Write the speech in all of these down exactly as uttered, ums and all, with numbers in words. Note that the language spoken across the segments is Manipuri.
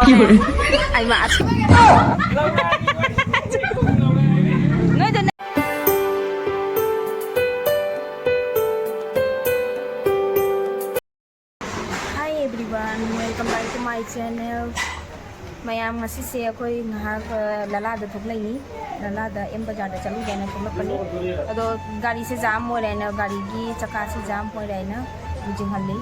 ꯑꯩ ꯃꯥ ꯑꯁ-, ꯅꯣꯏꯗ Hi everyone, welcome back to my channel. ꯃꯌꯥꯝ, ꯉꯁꯤꯁꯦ ꯑꯩꯈꯣꯏ ꯉꯥꯏꯍꯥꯛ, ꯑ, ꯂꯂꯥꯗ ꯊꯣꯛꯂꯛꯏ꯫ ꯂꯂꯥꯗ ꯑꯦꯝ ꯕꯖꯥꯔꯗ ꯆꯠꯂꯨꯒꯦꯅ ꯊꯣꯛꯂꯛꯄꯅꯤ꯫ ꯑꯗꯣ ꯒꯥꯔꯤꯁꯦ ꯖꯥꯝ ꯑꯣꯏꯔꯦꯅ, ꯒꯥꯔꯤꯒꯤ ꯆꯀꯥꯁꯦ ꯖꯥꯝ ꯑꯣꯏꯔꯦꯅ ꯌꯦꯡꯍꯜꯂꯤ꯫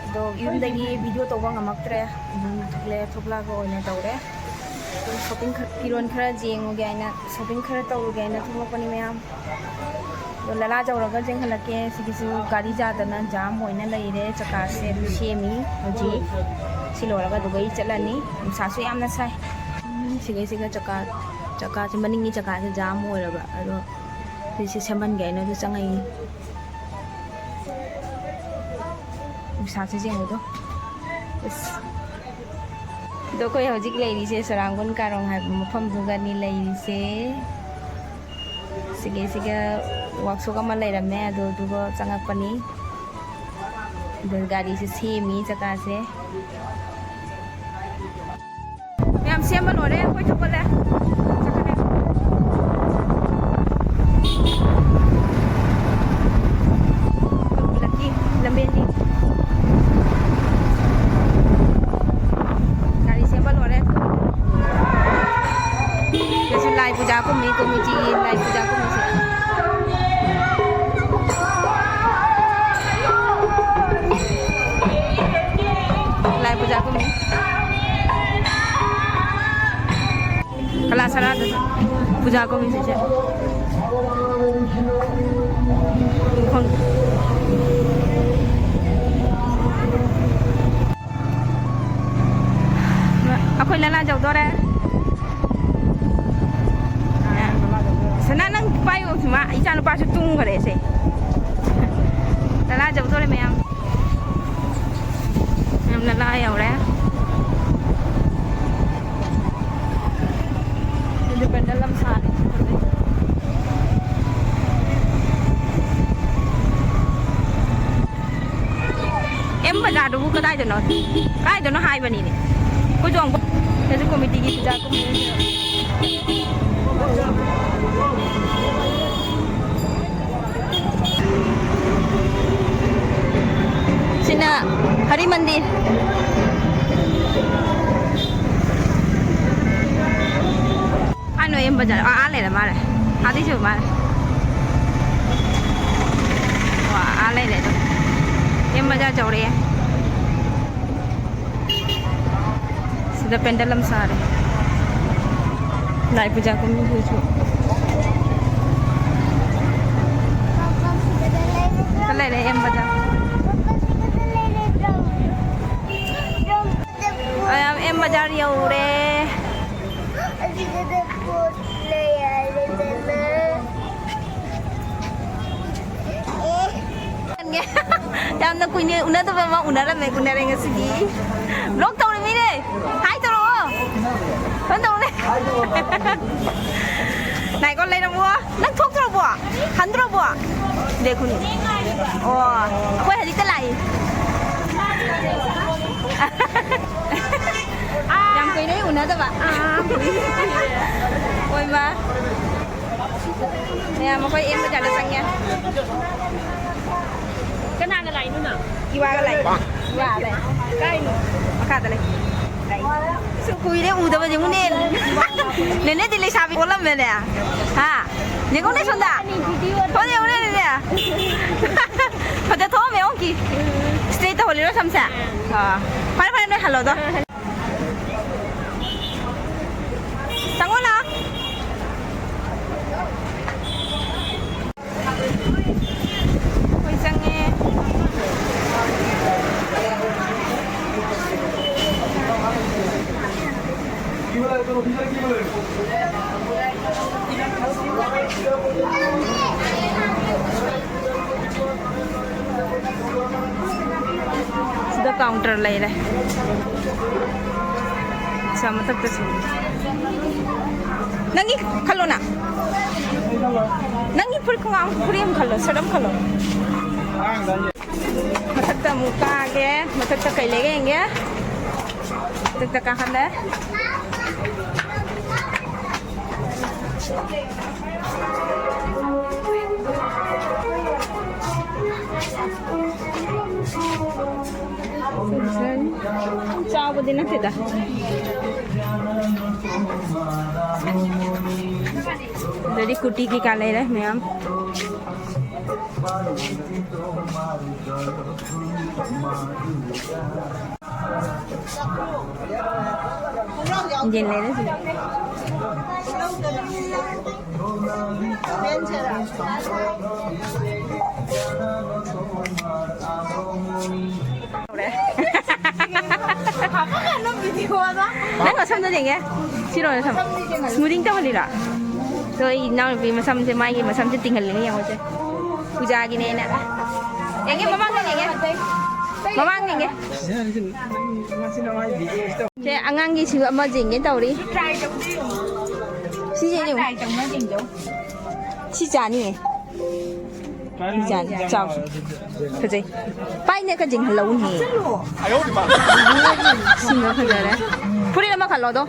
ꯑꯗꯣ ꯌꯨꯝꯗꯒꯤ ꯚꯤꯗꯤꯑꯣ ꯇꯧꯕ ꯉꯝꯃꯛꯇ꯭ꯔꯦ꯫ ꯑꯗꯨꯝ ꯊꯣꯛꯂꯛꯑꯦ, ꯊꯣꯛꯂꯛꯑꯒ ꯑꯣꯏꯅ ꯇꯧꯔꯦ꯫ ꯑꯗꯨꯝ shopping ꯈꯔ, ꯐꯤꯔꯣꯟ ꯈꯔ ꯌꯦꯡꯉꯨꯒꯦ ꯍꯥꯏꯅ, shopping ꯈꯔ ꯇꯧꯔꯨꯒꯦ ꯍꯥꯏꯅ ꯊꯣꯛꯂꯛꯄꯅꯤ ꯃꯌꯥꯝ꯫ ꯑꯗꯣ ꯂꯂꯥ ꯌꯧꯔꯒ ꯌꯦꯡꯍꯜꯂꯛꯀꯦ꯫ ꯁꯤꯒꯤꯁꯨ ꯒꯥꯔꯤ ꯌꯥꯗꯅ ꯖꯥꯝ ꯑꯣꯏꯅ ꯂꯩꯔꯦ꯫ ꯆꯀꯥꯁꯦ ꯑꯗꯨ ꯁꯦꯝꯃꯤ ꯍꯧꯖꯤꯛ꯫ ꯁꯤ ꯂꯣꯏꯔꯒ ꯑꯗꯨꯒ ꯑꯩ ꯆꯠꯂꯅꯤ꯫ ꯅꯨꯡꯁꯥꯁꯨ ꯌꯥꯝꯅ ꯁꯥꯏ꯫ ꯎꯝ, ꯁꯤꯒꯩꯁꯤꯒ ꯆꯀꯥ, ꯆꯀꯥꯁꯦ, ꯃꯅꯤꯡꯒꯤ ꯆꯀꯥꯁꯦ ꯖꯥꯝ ꯑꯣꯏꯔꯕ꯫ ꯑꯗꯣ ꯁꯤꯁꯦ ꯁꯦꯝꯍꯟꯒꯦ ꯍꯥꯏꯅ ꯑꯗꯨ ꯆꯪꯉꯛꯏ꯫ ꯅꯨꯡꯁꯥꯁꯦ ꯌꯦꯡꯉꯨꯗꯣ꯫ ꯑꯁ꯫ ꯑꯗꯣ ꯑꯩꯈꯣꯏ ꯍꯧꯖꯤꯛ ꯂꯩꯔꯤꯁꯦ ꯁꯣꯔꯥꯡꯒꯣꯟ ꯀꯥꯔꯣꯡ ꯍꯥꯏꯕ ꯃꯐꯝꯗꯨꯒꯅꯤ ꯂꯩꯔꯤꯁꯦ꯫ ꯁꯤꯒꯤꯁꯤꯒ workshop ꯑꯃ ꯂꯩꯔꯝꯃꯦ, ꯑꯗꯣ ꯑꯗꯨꯒ ꯆꯪꯉꯛꯄꯅꯤ꯫ ꯑꯗꯨ ꯒꯥꯔꯤꯁꯦ ꯁꯦꯝꯃꯤ, ꯆꯀꯥꯁꯦ꯫ ꯃꯌꯥꯝ ꯁꯦꯝꯕ ꯂꯣꯏꯔꯦ, ꯑꯩꯈꯣꯏ ꯊꯣꯛꯄꯠꯂꯦ꯫ ꯆꯠꯈ꯭ꯔꯦ꯫ ꯂꯝꯕꯦꯟꯗꯤ ꯒꯥꯔꯤ ꯁꯦꯝꯕ ꯂꯣꯏꯔꯦ꯫ ꯁꯤꯗꯁꯨ ꯂꯥꯏ ꯄꯨꯖꯥ ꯀꯨꯝꯃꯤ, ꯀꯣꯃꯤꯇꯤꯒꯤ ꯂꯥꯏ ꯄꯨꯖꯥ ꯀꯨꯝꯃꯤꯁꯦ꯫ ꯂꯥꯏ ꯄꯨꯖꯥ ꯀꯨꯝꯃꯤ꯫ ꯀꯂꯥ ꯁꯔꯥꯗ ꯄꯨꯖꯥ ꯀꯨꯝꯃꯤꯁꯤꯁꯦ꯫ ꯈꯪ-, ꯑꯩꯈꯣꯏ ꯂꯂꯥ ꯌꯧꯗꯣꯔꯦ꯫ ꯁꯅꯥ, ꯅꯪ ꯄꯥꯏꯌꯣ, ꯁꯤꯃ ꯏꯆꯥ ꯅꯨꯄꯥꯁꯨ ꯇꯨꯝꯈꯔꯦ ꯁꯦ꯫ ꯂꯂꯥ ꯌꯧꯗꯣꯔꯦ ꯃꯌꯥꯝ꯫ ꯃꯌꯥꯝ ꯂꯂꯥ ꯌꯧꯔꯦ꯫ ꯑꯗꯨ ꯄꯦꯟꯗꯜ ꯑꯃ ꯁꯥꯔꯦ꯫ ꯑꯦꯝ ꯕꯖꯥꯔ ꯑꯗꯨꯕꯨ ꯀꯗꯥꯏꯗꯅꯣ? ꯀꯗꯥꯏꯗꯅꯣ ꯍꯥꯏꯕꯅꯤꯅꯦ꯫ ꯑꯩꯈꯣꯏꯁꯨ ꯑꯃꯨꯛ, ꯑꯩꯈꯣꯏꯁꯨ ꯀꯣꯃꯤꯇꯤꯒꯤ ꯄꯤꯖꯥ ꯀꯨꯝꯍꯩ꯫ ꯁꯤꯅ ꯍꯔꯤ ꯃꯟꯗꯤꯔ꯫ ꯑꯥ, ꯅꯣꯏ ꯑꯦꯝ ꯕꯖꯥꯔ꯫ ꯑꯥ, ꯑꯥ ꯂꯩꯔ ꯃꯥꯜꯂꯦ꯫ ꯑꯥꯗꯩ ꯆꯠ ꯃꯥꯜꯂꯦ꯫ ꯑꯣ, ꯑꯥ ꯂꯩꯔꯦ ꯑꯗꯨꯝ꯫ ꯑꯦꯝ ꯕꯖꯥꯔ ꯌꯧꯔꯛꯑꯦ꯫ ꯁꯤꯗ ꯄꯦꯟꯗꯜ ꯑꯃ ꯁꯥꯔꯦ꯫ ꯂꯥꯏ ꯄꯨꯖꯥ ꯀꯨꯝꯃꯤꯈꯩꯁꯨ꯫ ꯁꯤꯗ ꯂꯩꯔꯦ ꯑꯦꯝ ꯕꯖꯥꯔ꯫ ꯑꯦꯝ ꯕꯖꯥꯔ ꯌꯧꯔꯦ꯫ ꯑꯁꯤꯗ ꯄꯣꯠ ꯂꯩ ꯍꯥꯏꯔꯦꯗꯅ꯫ ꯑꯦ꯫ ꯌꯥꯝꯅ ꯀꯨꯏꯅ ꯎꯅꯗꯕ ꯑꯃ ꯎꯅꯔꯝꯃꯦ, ꯎꯅꯔꯦ ꯉꯁꯤꯗꯤ꯫ Vlog ꯇꯧꯔꯤꯃꯤꯅꯦ꯫ Hi ꯇꯧꯔꯛꯑꯣ꯫ Phone ꯇꯧꯔꯦ꯫ ꯉꯥꯏꯈꯣ, ꯂꯩꯔꯝꯃꯣ꯫ ꯅꯪ ꯊꯣꯛꯇ꯭ꯔꯕꯣ? ꯍꯟꯗ꯭ꯔꯕꯣ? ꯗꯦꯈꯨꯟ꯫ ꯑꯣ, ꯑꯩꯈꯣꯏ ꯍꯧꯖꯤꯛꯇ ꯂꯥꯛꯏ꯫ ꯌꯥꯝ ꯀꯨꯏꯔꯦ ꯎꯅꯗꯕ꯫ ꯑꯥ꯫ ꯍꯣꯏ, ꯃꯥ꯫ ꯃꯌꯥꯝ ꯑꯩꯈꯣꯏ ꯑꯦꯝ ꯕꯖꯥꯔꯗ ꯆꯪꯉꯦ꯫ ꯀꯅꯥꯒ ꯂꯥꯛꯏꯅꯣ ꯅꯪ? ꯏꯋꯥꯒ ꯂꯥꯛꯏ꯫ ꯏꯋꯥ ꯂꯩ꯫ ꯀꯥꯏꯅꯣ? ꯃꯈꯥꯗ ꯂꯩ꯫ ꯁꯨ ꯀꯨꯏꯔꯦ ꯎꯗꯕ, ꯌꯦꯡꯉꯨꯅꯦ꯫ ꯅꯦꯅꯦꯗꯤ ꯂꯩꯁꯥꯕꯤ ꯑꯣꯜꯂꯝꯃꯦꯅꯦ꯫ ꯍꯥ? ꯌꯦꯡꯉꯨꯅꯦ ꯁꯣꯝꯗ꯫ ꯁꯣꯝꯗ ꯌꯦꯡꯉꯨꯅꯦ, ꯅꯦꯅꯦ꯫ ꯐꯖ ꯊꯣꯛꯑꯝꯃꯦ, ꯑꯣꯀꯤ꯫ Straight ꯇꯧꯍꯜꯂꯤꯔꯣ ꯁꯝꯁꯦ? ꯑꯥ꯫ ꯐꯔꯦ, ꯐꯔꯦ, ꯅꯣꯏ ꯍꯜꯂꯣꯗꯣ꯫ ꯆꯪꯉꯣ ꯂꯥꯎ꯫ ꯑꯩꯈꯣꯏ ꯆꯪꯉꯦ꯫ ꯁꯤꯗ counter ꯂꯩꯔꯦ꯫ ꯁꯤꯗ ꯃꯊꯛꯇꯁꯨ꯫ ꯅꯪꯒꯤ ꯈꯜꯂꯣꯅ꯫ ꯅꯪꯒꯤ ꯐꯨꯔꯤꯠ ꯈꯣꯡꯒ꯭ꯔꯥꯎ, ꯐꯨꯔꯤꯠ ꯑꯃ ꯈꯜꯂꯣ, shirt ꯑꯃ ꯈꯜꯂꯣ꯫ ꯃꯊꯛꯇ ꯑꯃꯨꯛ ꯀꯥꯒꯦ꯫ ꯃꯊꯛꯇ ꯀꯩ ꯂꯩꯒꯦ ꯌꯦꯡꯒꯦ꯫ ꯃꯊꯛꯇ ꯀꯥꯈꯠꯂꯦ꯫ ꯆꯥꯎꯕꯗꯤ ꯅꯠꯇꯦꯗ꯫ ꯑꯗꯩꯗꯤ ꯀꯨꯔꯇꯤ ꯀꯩꯀꯥ ꯂꯩꯔꯦ ꯃꯌꯥꯝ꯫ ꯌꯦꯟ ꯂꯩꯔꯦ ꯁꯤꯗ꯫ ꯇꯧꯔꯦ꯫ ꯅꯪ ꯃꯁꯝꯗꯣ ꯌꯦꯡꯒꯦ꯫ ꯁꯤꯔꯣ ꯅꯁꯝ? ꯁ꯭ꯃꯨꯗꯤꯡ ꯇꯧꯍꯜꯂꯤꯔꯣ? ꯑꯗꯣ ꯑꯩ ꯏꯅꯥꯎꯅꯨꯄꯤ ꯃꯁꯝꯁꯦ, ꯃꯥꯒꯤ ꯃꯁꯝꯁꯦ ꯇꯤꯡꯍꯜꯂꯤꯅꯦ, ꯌꯦꯡꯉꯣꯁꯦ꯫ ꯄꯨꯖꯥꯒꯤꯅꯦꯅ꯫ ꯌꯦꯡꯒꯦ, ꯃꯃꯥꯡꯗ ꯌꯦꯡꯒꯦ꯫ ꯃꯃꯥꯡ ꯌꯦꯡꯒꯦ꯫ ꯁꯦ, ꯑꯉꯥꯡꯒꯤ ꯁꯤꯕꯨ ꯑꯃ ꯌꯦꯡꯒꯦ ꯇꯧꯔꯤ꯫ ꯁꯤ ꯌꯦꯡꯉꯨ꯫ ꯁꯤ ꯆꯥꯅꯤꯌꯦ꯫ ꯆꯥꯎ꯫ ꯐꯖꯩ꯫ ꯄꯥꯏꯅꯦ ꯀꯖꯤꯡ ꯍꯜꯂꯧꯅꯦ꯫ ꯁꯤꯃ ꯐꯖꯔꯦ꯫ ꯐꯨꯔꯤꯠ ꯑꯃ ꯈꯜꯂꯣꯗꯣ꯫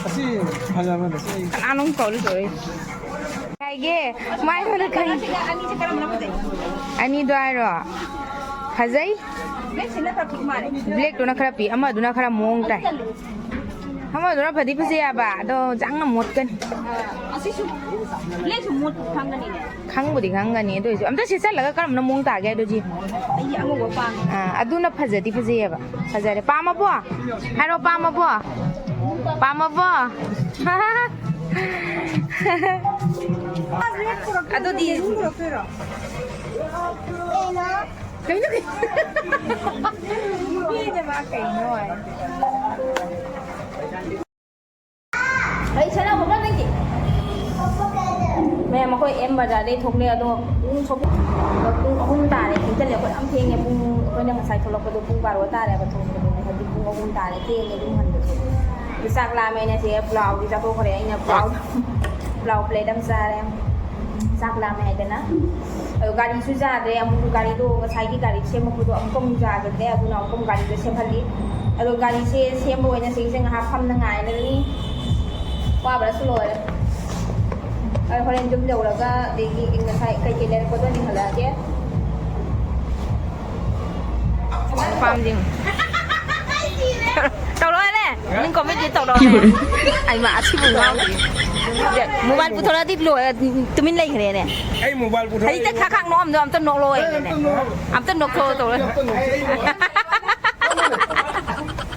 ꯑꯁꯤ ꯐꯖꯕꯅꯦ꯫ ꯀꯅꯥꯅꯣꯝ ꯀꯧꯔꯤ ꯀꯧꯔꯤ꯫ ꯀꯥꯏꯒꯦ? ꯃꯥꯏ ꯍꯣꯏꯅ ꯈꯪ-, ꯑꯅꯤꯗꯣ ꯍꯥꯏꯔꯣ? ꯐꯖꯩ꯫ ꯕ꯭ꯂꯦꯛꯇꯨꯅ ꯈꯔ ꯄꯤ, ꯑꯃꯗꯨꯅ ꯈꯔ ꯃꯑꯣꯡ ꯇꯥꯏ꯫ ꯑꯃꯗꯨꯅ ꯐꯗꯤ ꯐꯖꯩ ꯍꯥꯏꯕ, ꯑꯗꯣ ꯆꯥꯡꯅ ꯃꯣꯠꯀꯅꯤ꯫ ꯑꯁꯤꯁꯨ ꯕ꯭ꯂꯦꯛꯁꯨ ꯃꯣꯠꯄ ꯈꯪꯒꯅꯤꯅꯦ꯫ ꯈꯪꯕꯨꯗꯤ ꯈꯪꯒꯅꯤ, ꯑꯗꯨ ꯑꯣꯏꯁꯨ ꯑꯝꯇ ꯁꯦꯠꯆꯜꯂꯒ ꯀꯔꯝꯕꯅ ꯃꯑꯣꯡ ꯇꯥꯒꯦ ꯍꯥꯏꯗꯣ ꯁꯤ꯫ ꯑꯩꯗꯤ ꯑꯉꯧꯕ ꯄꯥꯝꯃꯦ꯫ ꯑꯥ, ꯑꯗꯨꯅ ꯐꯖꯗꯤ ꯐꯖꯩꯌꯦꯕ꯫ ꯐꯖꯔꯦ꯫ ꯄꯥꯝꯃꯕꯣ? ꯍꯥꯏꯔꯣ, ꯄꯥꯝꯃꯕꯣ? ꯄꯥꯝꯃꯕꯣ? ꯑꯗꯨꯗꯤ ꯀꯩꯅꯣ? ꯅꯨꯄꯤꯅ ꯃꯥ ꯀꯩꯅꯣ ꯍꯥꯏ꯫ ꯑꯩ ꯁꯅꯥ ꯈꯣꯠꯄ ꯅꯪꯒꯤ꯫ ꯃꯌꯥꯝ, ꯑꯩꯈꯣꯏ ꯑꯦꯝ ꯕꯖꯥꯔꯗꯩ ꯊꯣꯛꯂꯛꯑꯦ, ꯑꯗꯣ ꯄꯨꯡ ꯁꯣꯞ-, ꯄꯨꯡ ꯑꯍꯨꯝ ꯇꯥꯔꯦ, ꯊꯦꯡꯖꯤꯜꯂꯦ꯫ ꯑꯩꯈꯣꯏ ꯌꯥꯝ ꯊꯦꯡꯉꯦ꯫ ꯄꯨꯡ, ꯑꯩꯈꯣꯏꯅ ꯉꯁꯥꯏ ꯊꯣꯛꯂꯛꯄꯗꯣ ꯄꯨꯡ ꯕꯥꯔꯣ ꯇꯥꯔꯦꯕ ꯊꯣꯛꯂꯛꯄꯗꯣ꯫ ꯍꯧꯖꯤꯛ ꯄꯨꯡ ꯑꯍꯨꯝ ꯇꯥꯔꯦ, ꯊꯦꯡꯉꯦ ꯌꯨꯝ ꯍꯟꯕꯁꯦ꯫ ꯑꯗꯨ ꯆꯥꯛ ꯂꯥꯝꯃꯦꯅ ꯁꯦ ꯄ꯭ꯂꯥꯎꯗꯤ ꯆꯥꯊꯣꯛꯈ꯭ꯔꯦ꯫ ꯑꯩꯅ ꯄ꯭ꯂꯥꯎ, ꯄ꯭ꯂꯥꯎ ꯄ꯭ꯂꯦꯠ ꯑꯃ ꯆꯥꯔꯦ꯫ ꯆꯥꯛ ꯂꯥꯝꯃꯦ ꯍꯥꯏꯗꯅ꯫ ꯑꯗꯣ ꯒꯥꯔꯤꯁꯨ ꯌꯥꯗ꯭ꯔꯦ, ꯑꯃꯨꯛ ꯒꯥꯔꯤꯗꯣ, ꯉꯁꯥꯏꯒꯤ ꯒꯥꯔꯤ ꯁꯦꯝꯃꯛꯄꯗꯣ ꯑꯃꯨꯛꯀ ꯑꯃꯨꯛ ꯌꯥꯈꯤꯗ꯭ꯔꯦ, ꯑꯗꯨꯅ ꯑꯃꯨꯛꯀ ꯑꯃꯨꯛ ꯒꯥꯔꯤꯗꯣ ꯁꯦꯝꯍꯜꯂꯤ꯫ ꯑꯗꯣ ꯒꯥꯔꯤꯁꯦ ꯁꯦꯝꯕ ꯑꯣꯏꯅ ꯁꯤꯒꯤꯁꯦ ꯉꯥꯏꯍꯥꯛ ꯐꯝꯅ ꯉꯥꯏꯔꯅꯤ꯫ ꯋꯥꯕꯅꯁꯨ ꯂꯣꯏꯔꯦ꯫ ꯑꯩ ꯍꯣꯔꯦꯟ ꯌꯨꯝ ꯌꯧꯔꯒ ꯑꯗꯒꯤ ꯉꯁꯥꯏ ꯀꯩꯀꯩ ꯂꯩꯔꯛꯄꯗꯣ ꯌꯦꯡꯍꯜꯂꯛꯑꯒꯦ꯫ ꯄꯥꯝꯗꯦ꯫ ꯇꯧꯔꯛꯑꯣꯅꯦ꯫ ꯅꯪ ꯀꯣꯃꯦꯟꯗꯤ ꯇꯧꯔꯛꯑꯣꯅꯦ꯫ ꯑꯩ ꯃꯥ ꯑꯁꯤꯕꯨ ꯉꯥꯎꯔꯤ꯫ ꯃꯣꯕꯥꯏꯜ ꯄꯨꯊꯣꯔꯛꯑꯗꯤ ꯂꯣꯏ-, ꯇꯨꯃꯤꯟ ꯂꯩꯈ꯭ꯔꯦꯅꯦ꯫ ꯑꯩ ꯃꯣꯕꯥꯏꯜ ꯄꯨꯊꯣꯔꯛꯑꯦ꯫ ꯍꯧꯖꯤꯛꯇ ꯈꯥꯛ ꯈꯥꯛ ꯅꯣꯛꯑꯝꯗꯣ ꯑꯝꯇ ꯅꯣꯛꯂꯛꯑꯣ ꯌꯦꯡꯒꯦꯅꯦ꯫ ꯑꯝꯇ ꯅꯣꯛꯊꯣꯛꯑꯣ ꯇꯧꯔꯦ꯫ ꯑꯩ ꯃꯣꯕꯥꯏꯜ ꯄꯨꯊꯣꯔꯛꯑꯦ꯫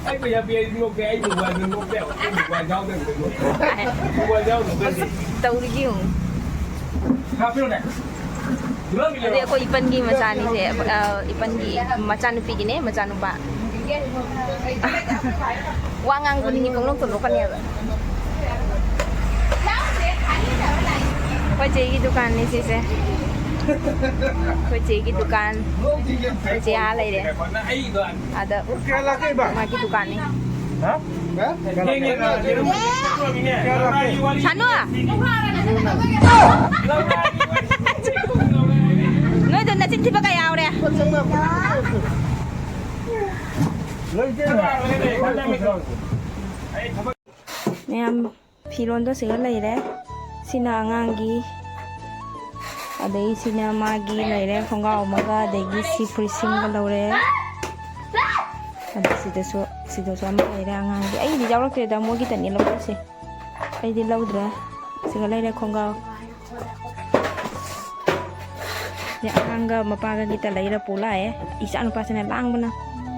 ꯑꯩ ꯄꯩꯁꯥ ꯄꯤ, ꯑꯩ ꯅꯣꯛꯀꯦ꯫ ꯑꯩ ꯃꯣꯕꯥꯏꯜꯗ ꯅꯣꯛꯄ ꯌꯥꯕ꯫ ꯑꯩ ꯃꯣꯕꯥꯏꯜ ꯌꯥꯎꯗꯕꯤꯗ ꯅꯣꯛꯄ ꯌꯥꯕ꯫ ꯃꯣꯕꯥꯏꯜ ꯌꯥꯎꯗꯕꯤꯗ꯫ ꯇꯧꯔꯤꯒꯤ ꯌꯦꯡꯉꯨ꯫ ꯍꯥꯞꯄꯤꯔꯣꯅꯦ꯫ ꯑꯗꯩ ꯑꯩꯈꯣꯏ ꯏꯄꯟꯒꯤ ꯃꯆꯥꯅꯤꯁꯦ, ꯑ, ꯏꯄꯟꯒꯤ ꯃꯆꯥꯅꯨꯄꯤꯒꯤꯅꯦ, ꯃꯆꯥꯅꯨꯄꯥ꯫ ꯋꯥ ꯉꯥꯡꯕꯅꯤꯅꯦ, ꯄꯪꯅꯣꯛꯇ ꯅꯣꯛꯀꯅꯦꯕ꯫ ꯑꯩꯈꯣꯏ ꯆꯦꯒꯤ ꯗꯨꯀꯥꯟꯅꯤ ꯁꯤꯁꯦ꯫ ꯑꯩꯈꯣꯏ ꯆꯦꯒꯤ ꯗꯨꯀꯥꯟ꯫ ꯑꯩꯈꯣꯏ ꯆꯦ ꯑꯥ ꯂꯩꯔꯦ꯫ ꯑꯗ ꯃꯥꯒꯤ ꯗꯨꯀꯥꯟꯅꯤ꯫ ꯁꯥꯅꯨ! ꯅꯣꯏꯗꯣ ꯅꯆꯤꯟ ꯊꯤꯕ ꯀꯌꯥ ꯌꯥꯎꯔꯦ? ꯃꯌꯥꯝ ꯐꯤꯔꯣꯟꯗꯣ ꯁꯤꯒ ꯂꯩꯔꯦ꯫ ꯁꯤꯅ ꯑꯉꯥꯡꯒꯤ, ꯑꯗꯩ ꯁꯤꯅ ꯃꯥꯒꯤ ꯂꯩꯔꯦ, ꯈꯣꯡꯒ꯭ꯔꯥꯎ ꯑꯃꯒ, ꯑꯗꯒꯤ ꯁꯤ ꯐꯨꯔꯤꯠ ꯁꯤꯃꯒ ꯂꯧꯔꯦ꯫ ꯑꯗ ꯁꯤꯗꯁꯨ, ꯁꯤꯗꯁꯨ ꯑꯃ ꯂꯩꯔꯦ ꯑꯉꯥꯡꯒꯤ꯫ ꯑꯩꯒꯤꯗꯤ ꯌꯥꯎꯔꯛꯇ꯭ꯔꯦꯗ, ꯃꯣꯏꯒꯤꯇꯅꯤ ꯂꯧꯔꯛꯏꯁꯦ꯫ ꯑꯩꯗꯤ ꯂꯧꯗ꯭ꯔꯦ꯫ ꯁꯤꯒ ꯂꯩꯔꯦ ꯈꯣꯡꯒ꯭ꯔꯥꯎ꯫ ꯑꯗꯩ ꯑꯉꯥꯡꯒ ꯃꯄꯥꯒꯒꯤꯇ ꯂꯩꯔ ꯄꯨ ꯂꯥꯛꯑꯦ꯫ ꯏꯆꯥ ꯅꯨꯄꯥꯁꯤꯅ ꯂꯥꯡꯕꯅ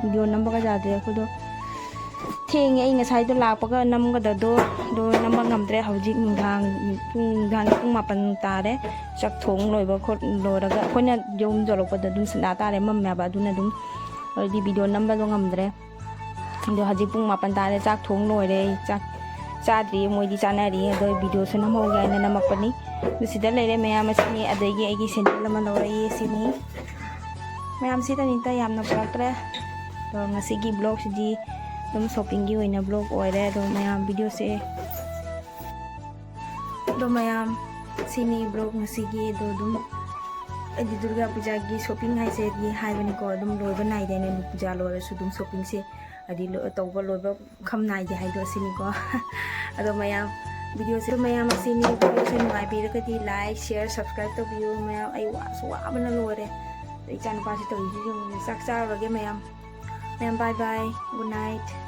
ꯚꯤꯗꯤꯑꯣ ꯅꯝꯕꯒ ꯌꯥꯗ꯭ꯔꯦ ꯑꯩꯈꯣꯏꯗꯣ꯫ ꯊꯦꯡꯉꯦ, ꯑꯩ ꯉꯁꯥꯏꯗꯣ ꯂꯥꯛꯄꯒ ꯅꯝꯒꯗꯕꯗꯣ, ꯑꯗꯣ ꯅꯝꯕ ꯉꯝꯗ꯭ꯔꯦ꯫ ꯍꯧꯖꯤꯛ ꯅꯨꯡꯗꯥꯡ, ꯄꯨꯡ, ꯅꯨꯡꯗꯥꯡꯒꯤ ꯄꯨꯡ ꯃꯥꯄꯟ ꯇꯥꯔꯦ꯫ ꯆꯥꯛ ꯊꯣꯡ ꯂꯣꯏꯕ ꯈꯣꯠ-, ꯂꯣꯏꯔꯒ ꯑꯩꯈꯣꯏꯅ ꯌꯨꯝ ꯌꯧꯔꯛꯄꯗ ꯑꯗꯨꯝ ꯁꯟꯗꯥ ꯇꯥꯔꯦ, ꯃꯝꯃꯦꯕ꯫ ꯑꯗꯨꯅ ꯑꯗꯨꯝ ꯑꯩꯗꯤ ꯚꯤꯗꯤꯑꯣ ꯅꯝꯕꯗꯣ ꯉꯝꯗ꯭ꯔꯦ꯫ ꯑꯗꯣ ꯍꯧꯖꯤꯛ ꯄꯨꯡ ꯃꯥꯄꯟ ꯇꯥꯔꯦ, ꯆꯥꯛ ꯊꯣꯡ ꯂꯣꯏꯔꯦ꯫ ꯆꯥꯛ ꯆꯥꯗ꯭ꯔꯤ, ꯃꯣꯏꯗꯤ ꯆꯥꯅꯔꯤ꯫ ꯑꯗꯣ ꯚꯤꯗꯤꯑꯣꯁꯨ ꯅꯝꯍꯧꯒꯦ ꯍꯥꯏꯅ ꯅꯝꯃꯛꯄꯅꯤ꯫ ꯑꯗꯨ ꯁꯤꯗ ꯂꯩꯔꯦ ꯃꯌꯥꯝ ꯑꯁꯤꯅꯤ, ꯑꯗꯒꯤ ꯑꯩꯒꯤ ꯁꯦꯟꯗꯜ ꯑꯃ ꯂꯧꯔꯛꯏ ꯁꯤꯅꯤ꯫ ꯃꯌꯥꯝ ꯁꯤꯗꯅꯤꯗ, ꯌꯥꯝꯅ ꯄꯨꯔꯛꯇ꯭ꯔꯦ꯫ ꯑꯗꯣ ꯉꯁꯤꯒꯤ ꯕ꯭ꯂꯣꯛꯁꯤꯗꯤ ꯑꯗꯨꯝ ꯁꯣꯞꯄꯤꯡꯒꯤ ꯑꯣꯏꯅ ꯕ꯭ꯂꯣꯛ ꯑꯣꯏꯔꯦ꯫ ꯑꯗꯣ ꯃꯌꯥꯝ ꯚꯤꯗꯤꯑꯣꯁꯦ, ꯑꯗꯣ ꯃꯌꯥꯝ ꯁꯤꯅꯤ ꯕ꯭ꯂꯣꯛ ꯉꯁꯤꯒꯤ꯫ ꯑꯗꯣ ꯑꯗꯨꯝ ꯑꯩꯗꯤ ꯗꯨꯔꯒꯥ ꯄꯨꯖꯥꯒꯤ ꯁꯣꯞꯄꯤꯡ ꯍꯥꯏꯁꯦꯗꯤ ꯍꯥꯏꯕꯅꯤꯀꯣ, ꯑꯗꯨꯝ ꯂꯣꯏꯕ ꯅꯥꯏꯗꯦꯅꯦ, ꯄꯨꯖꯥ ꯂꯣꯏꯔꯁꯨ ꯑꯗꯨꯝ ꯁꯣꯞꯄꯤꯡꯁꯦ ꯍꯥꯏꯗꯤ ꯂꯣ- ꯇꯧꯕ ꯂꯣꯏꯕ ꯈꯝ ꯅꯥꯏꯗꯦ ꯍꯥꯏꯗꯣ ꯑꯁꯤꯅꯤꯀꯣ꯫ ꯑꯗꯣ ꯃꯌꯥꯝ, ꯚꯤꯗꯤꯑꯣꯁꯦ ꯃꯌꯥꯝ ꯑꯁꯤꯅꯤ꯫ ꯚꯤꯗꯤꯑꯣꯁꯦ ꯅꯨꯡꯉꯥꯏꯕꯤꯔꯒꯗꯤ like, share, subscribe ꯇꯧꯕꯤꯌꯨ ꯃꯌꯥꯝ꯫ ꯑꯩ ꯋꯥꯁꯨ ꯋꯥꯕꯅ ꯂꯣꯏꯔꯦ꯫ ꯑꯗꯣ ꯏꯆꯥꯅꯨꯄꯥꯁꯦ ꯇꯧꯔꯤꯁꯤ ꯌꯦꯡꯉꯨꯅꯦ꯫ ꯆꯥꯛ ꯆꯥꯔꯨꯔꯒꯦ ꯃꯌꯥꯝ꯫ ꯃꯌꯥꯝ bye bye, good night꯫